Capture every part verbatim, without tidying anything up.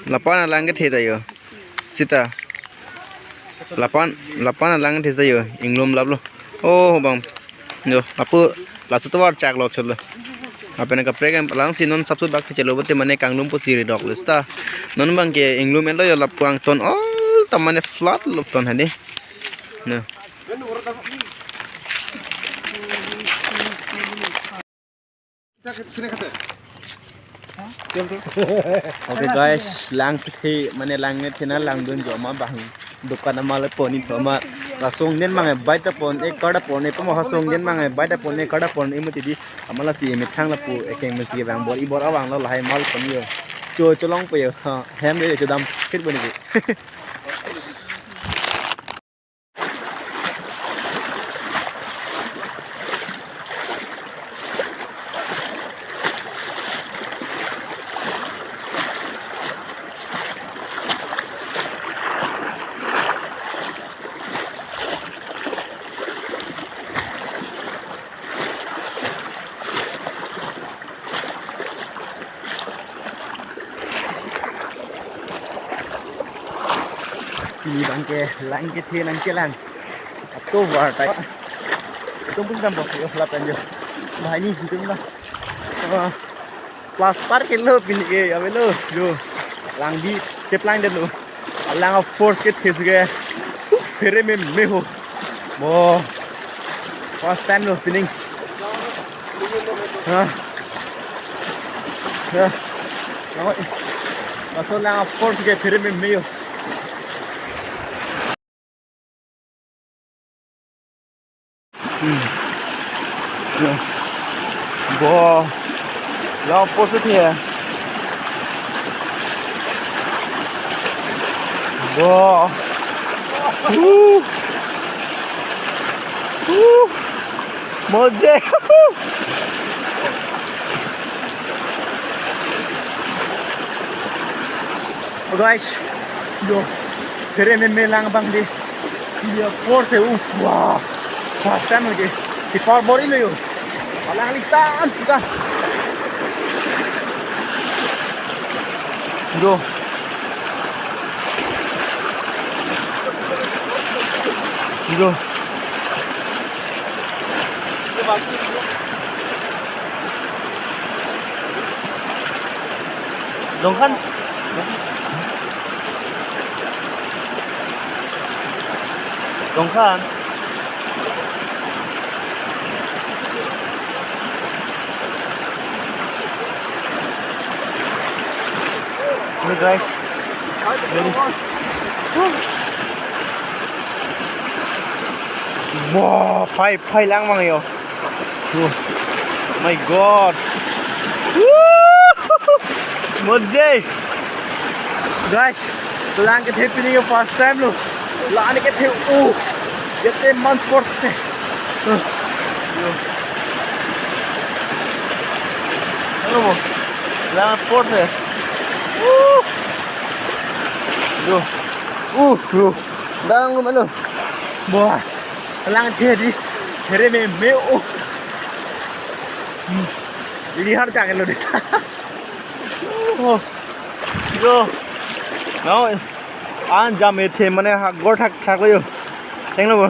Lapu-an alang kethe ta jo. Sita. Lapu-an, lapu-an alang kethe ta jo. Inglum laplo. Oh, bang. Jo, lapu laso tovar chak lok chotlo. Lapen kaprek alang si non sapsut bak chelo bote mane kanglum pusi ridok lo sita. Non bang ke inglum enlo jo lapu angton all ta mane flood lo ton hadi. No. Okay guys, lang kethe mane lang kethe na langdun jo ma bang. Dukan ama le pon-i thoma. Laso ongden mang bai ta pon-e, kar ta pon-e, pama laso ongden mang bai ta pon-e, kar ta pon-e mati di. Ama lasi methang lapu ekeng mesi bang bor-i bor avanglo lahai mal pon jo. Cho cholong po jo. Ha, hem de chodam kit boni ke. Pini bang ke lang kethe nangkelang. Atovar ta. Itum pun jam bok yo lapen jo. Bah, ini itum lah. Ah, plaster ke lo pini ke, avelo jo. Langbi cheplang det lo. Alang a force kethe ke. Uf, phere meme ho. Bo. First time lo pining. Ha. Ha. Laso lang a force ke phere meme jo. Hmm. Ya. Bo. Lang a force kethe. Bo. Uh. Uh. Moje. Oh guys, jo, phere meme lang bang di. Iya, force, uf, wah. First time lagi. Di power body lo jo. Alang litan kita. Jo. Jo. Dongkhan. Dongkhan. Hello guys. Ready? Wah, phai, phai lang mang jo. Oh my God. Woo! Moje. Guys, lang kethe pini ke first time lo. Lang kethe, uh. Kethe man force. Uh. Yo. Hello, mo. Lang force. Uh. Yo. Uh, yo. Dang lo malo. Wah. Lang kethe di. Phere meme, oh. Hmm. Lihar chak lo de. Oh. Yo. No. An jam ethe mane ha gor thak thak lo jo. Tenglo bo.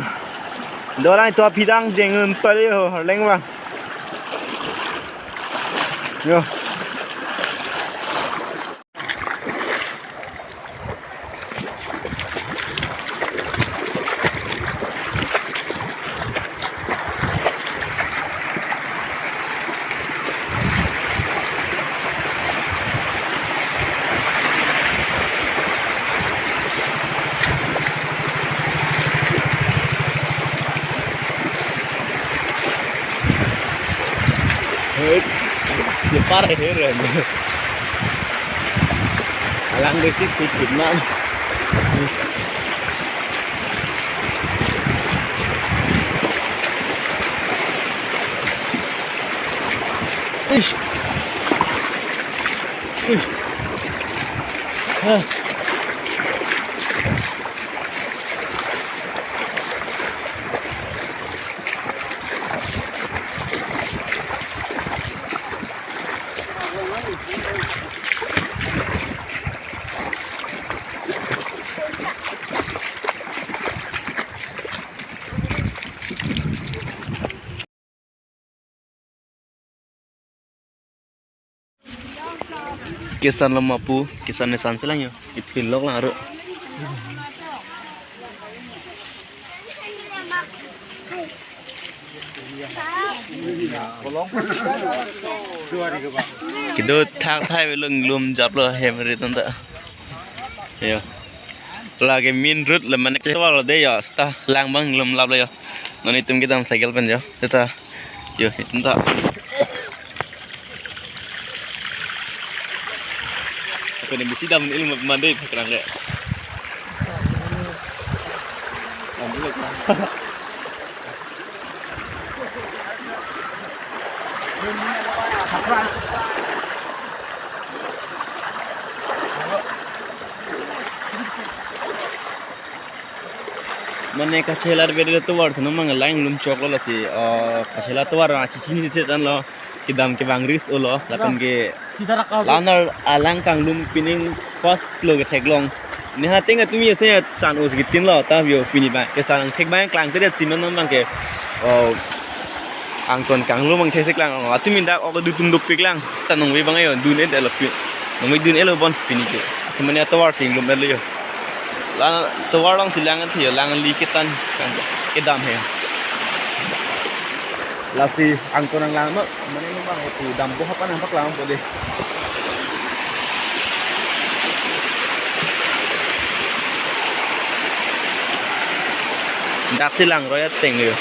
Dolang to aphi dang jeng un to jo leng bang. Jo. Hei, ya parah ya, Ren. Alang besi sedikit, man. Ish. Ish. Ah. Kesan lo ma pu, kesan ne san selang yo. Ithil lok lang aro. Kedo thakthai velo, inglum japlo hem rit anta. Yo. Lake main road le mane kevar lo de yo, seta lang abang inglum laplo yo. Non itum kedam cycle pen yo. Seta yo, itum ta. Apa ni bisi dam ilmu mandi pakrang le. Mane kachelar beri tovar seno mang lang inglum choklo lasi, oh, kachelar tovar achi chini se tan lo, kedam kevang ris olo, lapen ke lanar alang kanglum pining first lo ketheklong. Neha ting atumi ase san os gitin lo ta vio pini ba. Kesan angthek ba klang te simen non abang ke, oh, angton kanglum angthek si klang. Oh, atumi dak ok dutum dopik lang. Ta nongve abang yo dun-et lo pi. Nongve dun-et lo bon pini ke. Semuanya tovar si inglum-et lo yo. La tovar along si lang athe yo, lang li ketan kan kedam he. Lasi angton nanglang ma, mane nang abang itu dampo hapan nangpaklang po de. Dak si langroi ateng yo.